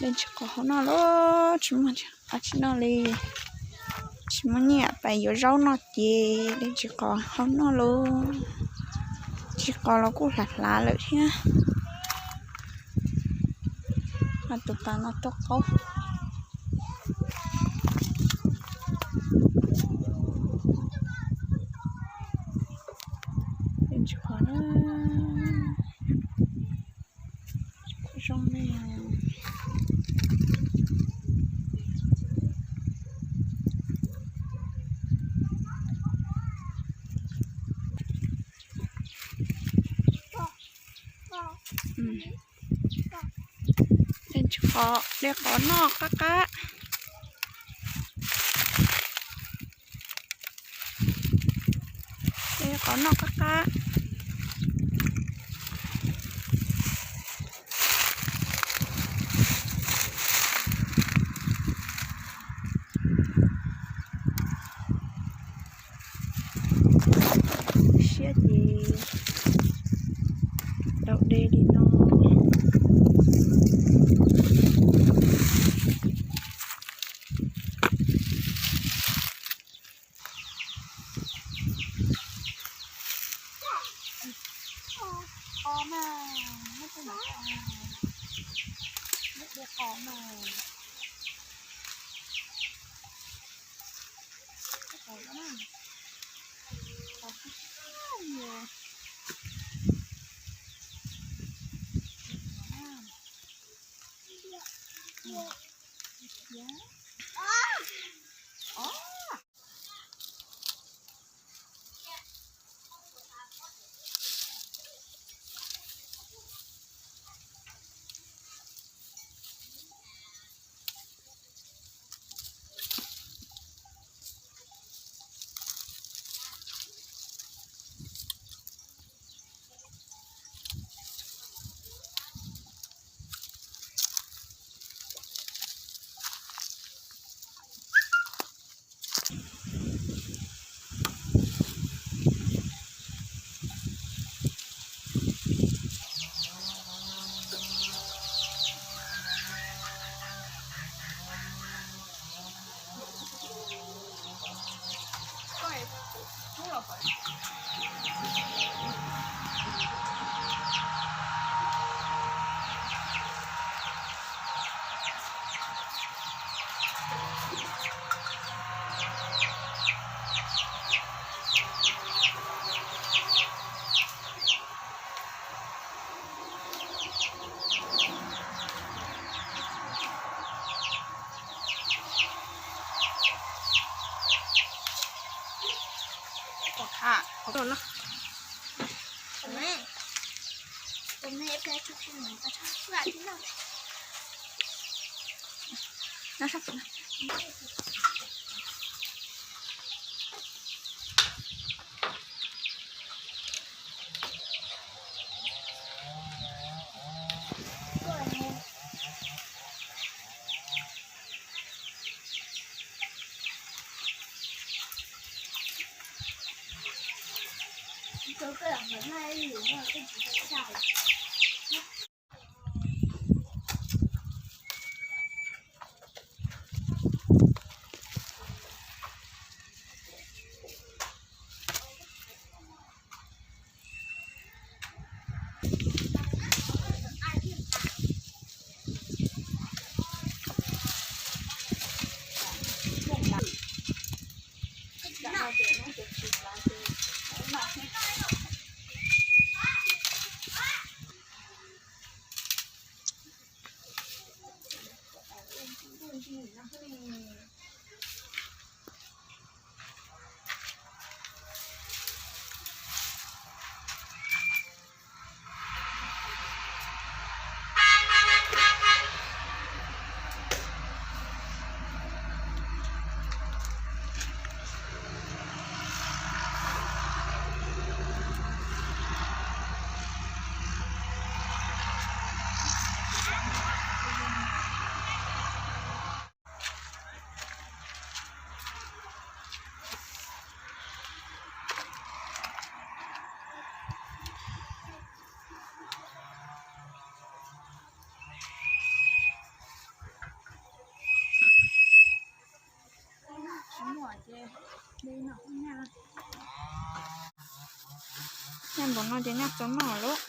Dej tsis qos hau noj lauj, tsis muaj dab tsi noj li. Tsis muaj nyiaj pais yuav zaub noj ces dej tsis qos hau noj lauj. Tsis qos los kuj hlav hlav lawm thiab. Tus pas no tuaj qaub. Dej tsis qos na. Zoo li. Dej tsis qos, dej qos noj qab qab. Dej qos noj qab qab. Siab ces daus dej li no. Npaum no ces nyaj txaus noj lawm.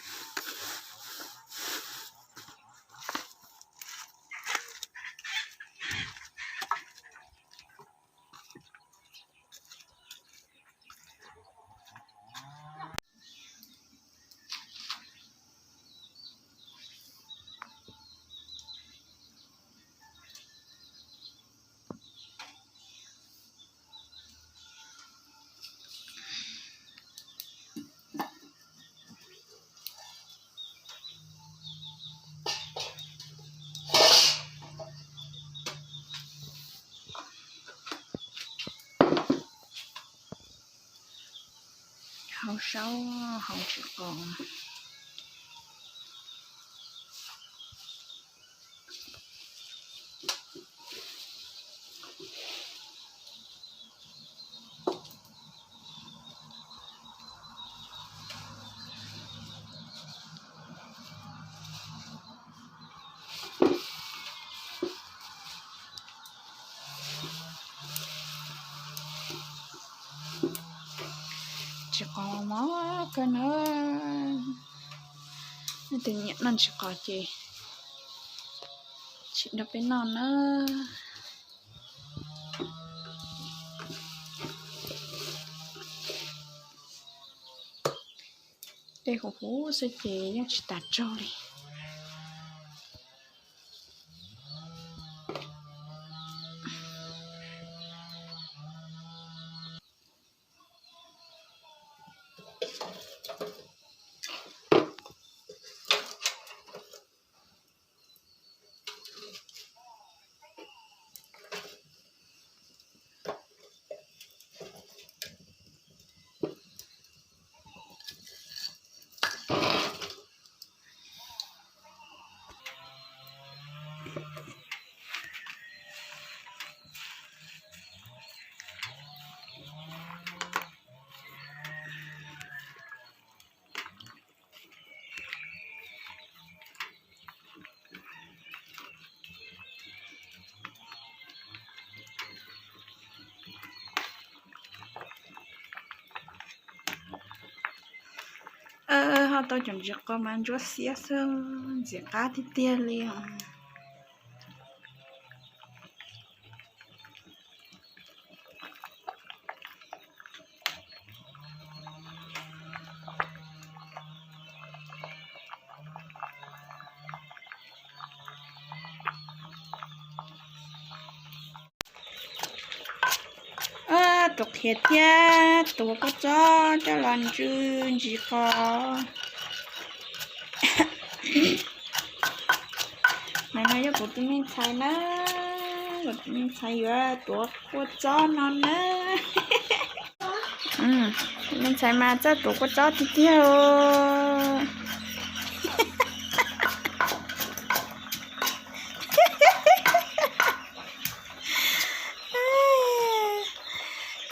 Hau saub, hau tsis qos. Tsis qos mos kawg na. Leej twg nyiam noj tsis qos ces tsim rau peb noj na. Dej huv huv xwb ces yeej tsis tas tsaug li. Ho tau cov ntsis qos mas ntsuab xiab xwb, ntxim qab tiag tiag li os. Tuav qhiav thiab tuav kua txob coj los ntsw ntsis qos. Ntawm no yog kuv tus me ntxhais na, kuv tus me ntxhais yuav tuav kua txob no na. Tus me ntxhais mas txawj tuav kua txob tiag tiag.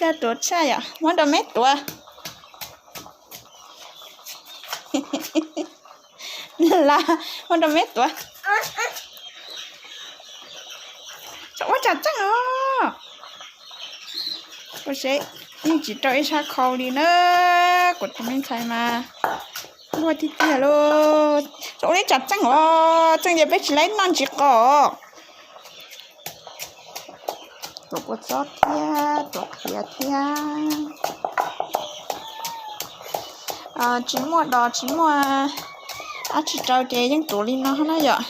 Koj tuav tshaj yom, muab rau meb tuav. Las, muab rau meb tuav. Tsom ua tsam tseej os. Ua seb, yeej tsis rau ib sab khau li na. Kuv tus me ntxhais mas luaj tiag tiag lauj. Tsom ua li tsam tseej os, tseej ces peb tsis laib noj ntsis qos. Tuav kua txob thiab tuav qhiav thiab. Tsis muaj dos tsis muaj dab tsi rau ces yeej tuav li no na yom.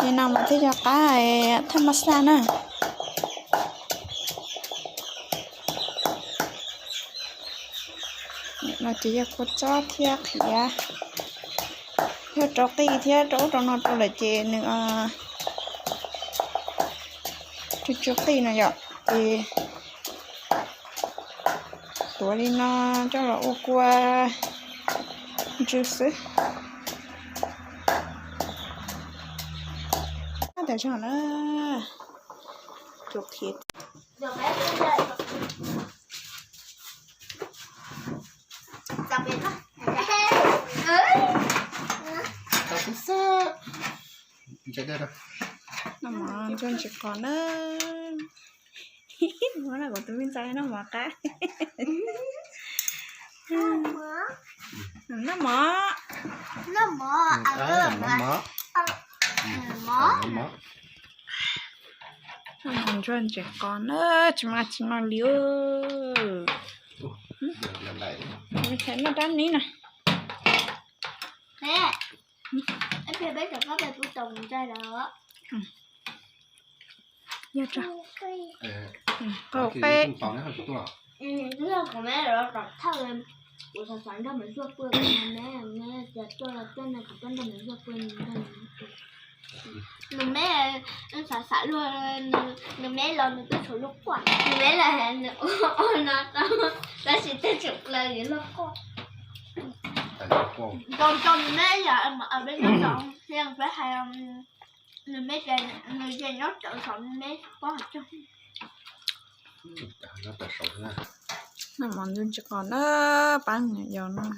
Li no mas thiaj yog qab thaj ma xaj na. No ces yog kua txob thiab qhiav. Yog rau qij thiab rau ub rau no rau lawm ces nws tsw tsw qij no yom. Ces tuav li no coj los ua kua ntsw xwb. Tab tom zog na, tuav qhiav. Noj mov ntsuab ntsis qos na. Muab rau kuv tus me ntxhais noj mov qab. Noj mov. Noj mov. Noj mov. Ntsuag ntses qos na, tsis mas tsis no li. Thaij noj rab nib na. Yog tso. Qau qe. Kuv xav xav nrog Maiv Zuag pw, Maiv tias tuaj los tuaj no, kuv tuaj nrog Maiv Zuag pw. Nws Maiv xav xav luag, nws Maiv los nws twb tshuav luag quaj, nws Maiv los nws ua no tau, tab sis twb tseem plaws yuav luag quaj. Nws Maiv yog peb hais, nws Maiv tias nws yeej nyob tawm saum, nws Maiv paub hais tias. Noj mov ntsuag ntses qos na, pab niam yau noj.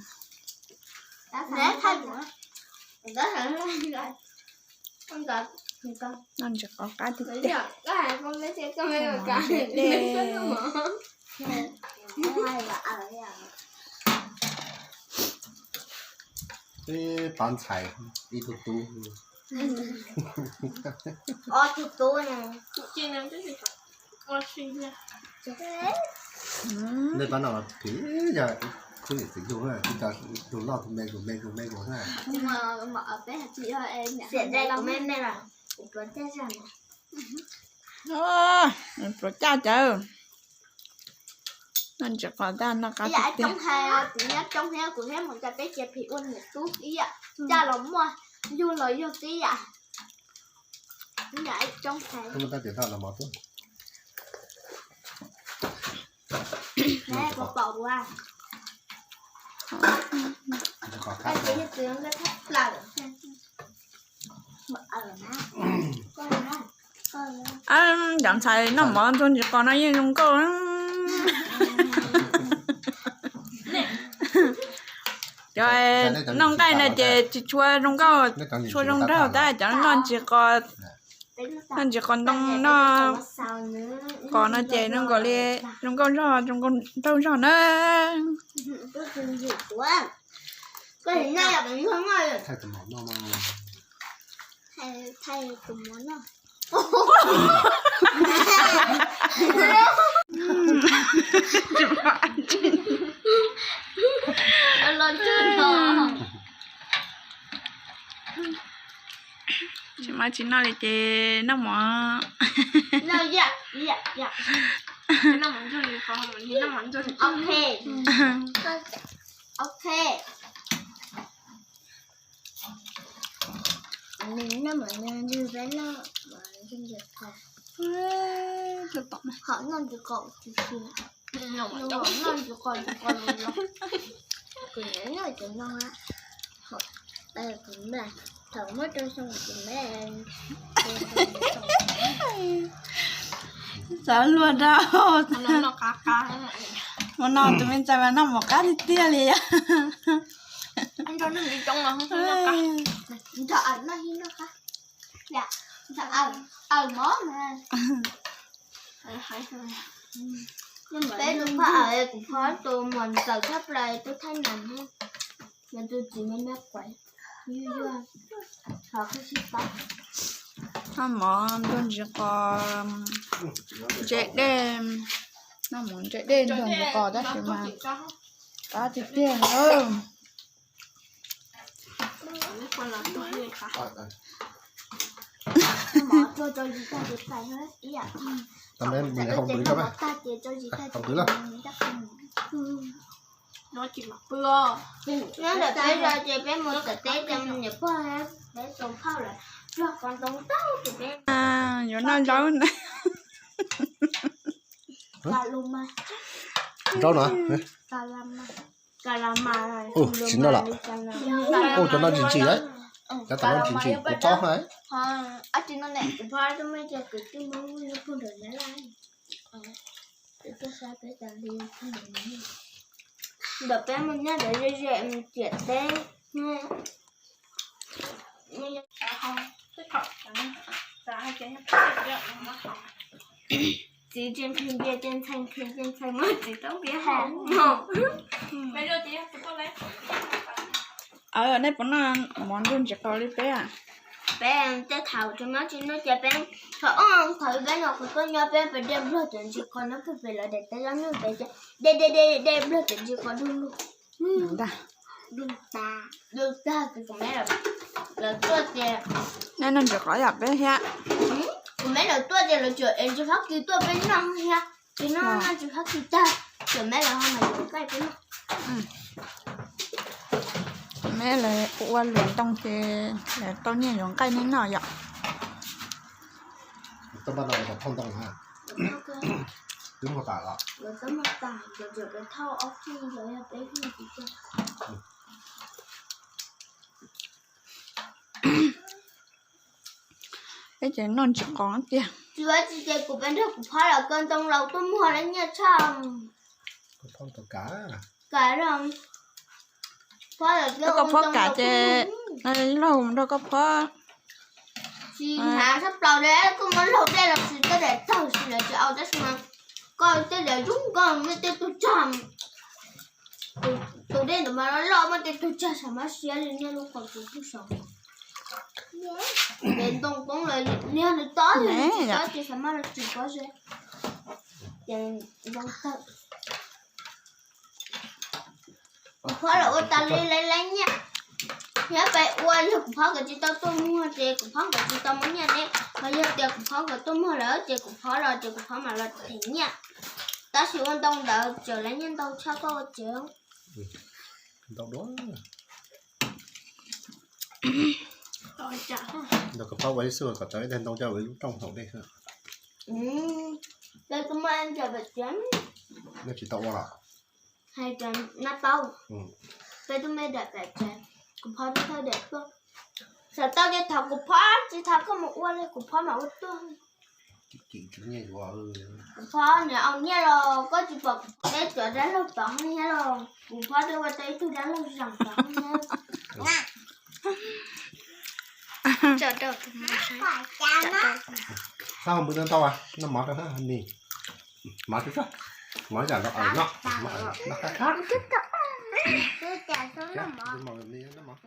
Noj ntses qos qab tiag tiag. Peb pab ntxhais ib tug tub. Ob tug tub. Nej pab no phim yog khub niam txiv yug, tus loj tus me tus me tus me tus na. Pluas caj cawv. Noj ntses qos tag noj qab tiag tiag. Kuv nyob coob thiab kuv thiab mus cas peb cia phim ua niam tub ib yam, caj los muaj, yug los yug tib yam. Coob thiab. Cov ntxhais noj mov ntsuag ntses qos no yeej zoo nkauj. Cov noj nqaij no ces tsis tshua zoo nkauj, tshua zoo nraug tab, cov noj ntses qos, noj ntses qos ntoo noj qos no ces zoo nkaus li zoo nkauj zog, zoo nkauj nraug zog na. Tsis mas tsis noj li ces noj mov. Ok. Noj mov ntsuag peb noj mov ntsuag ntses qos. Ho noj ntses qos tiam sis noj ntses qos ntses qos los los. Kuv nyob noj cov no, kuv thaum muab rau xyoo kuv me. Xav luag dau. Ua no tus me ntxhais mas noj mov qab tiag tiag li. Peb tus phaj, kuv phaj tus muam ntxawm tshaj plaws tus thaij nam, yog tus txiv me me quav, yuag yuag, ho qhib sib pab. Noj mov ntuag ntsis qos, ntse dej, noj mov ntse dej ntuag ntsis qos tab sis mas qab tiag tiag na. Nyob ntawm peb zos ces peb mus txawm teb ces niam pog peb tus phauj lawm, tsuag qos ntoo tau ces peb yuav noj zaub na. Zaub no. Ub, cov no ntsim ntsim, cov tam no ntsim ntsim kuv txob na. Ntawm peb mus nyob ntawd ze ze ciam teb. Txiv tsis nqhis npias ces ntxhais nqhis, ces ntxhais muab txiv tau npias hau. Nej puas noj mov ntuj ntsis qos li peb? Peb tej thaum tsis muaj tsis noj ces peb thaum ub thaum peb nyuam qhuav tuaj nyob peb pem dej nplog cov ntsis qos nyob pem pem lawv daim teb zab nyuj pem ces dej dej dej dej nplog cov ntsis qos du lug. Ntag. Du tag, du tag ces kuv me lawv tuaj ces nej noj ntsis qos yam peb thiab. Kuv me lawv tuaj ces lawv tseem ev ntsis fab kis tuaj peb noj thiab. Ces noj ntsis fab kis tag, tseem me lawv ho mas yuav nqaij peb noj. Me lawv ua lus ntoo ces lawv tau nyiaj yuav nqaij nej noj yom. Twb muag tas los? Peb ces noj ntsis qos tiag. Tsis ua tsis ces kuv peb nrog kuv phob los kaw ntoo los tuaj muag lawv nyiaj tshaj. Koj phob tau kav. Kav los. Phob los Koj phob kav ces laug nrog koj phob. Tsis hnav sab plaws li, koj muab laug dej los tsis, tej daim tawg tsis lawv tsis au tab sis mas koj tej daim zoo nkauj muaj tej tug tsag. Tus dej ntawd mas loj loj muaj tej tug tsag saum mab siab li niag lub qhov txuv tug saud. Ces ntoo poob lawm niag nws tob yog nws tsis tob ces xav mas los tsis pob ze. Ces ntoo tawg. Kuv phob los ua tas li lawv lab nyiaj. Yog peb ua yog kuv phob nkawd tsis tau tuaj muag ces kuv phob nkawd tsis tau muaj nyiaj ne, ho yog tias kuv phob nkawd tuaj muag lawm ces kuv phob los ces kuv phob mam los them nyiaj. Tab sis ua ntoo ntawd tseem lab nyiaj ntau tshaj koj ua tsev. Ntau dua. Nrog koj phob ua ib xub kom tau ib daig ntoo coj ua ib lub rooj haus dej xwb. Peb twb muaj ib daim pem tsev. Nej tsis tau ua los? Hais tias nab paub. Peb twb muaj ib daim pem tsev, kuv phob twb thawj daim tuaj. Xav tau ces thov kuv phob, tsis thov koj mus ua li kuv phob mam ua tuaj. Kuv phob nws au nyiaj los koj tsis pom peb cov dab laug tod thiab los kuv phob twb ua tau ib tug dab laug zoo tod thiab. Sab hauv npws ntau ntau, noj mov rau ni. Mov tsuag tsuag, mov yam nrog noj, noj qab qab. Noj mov.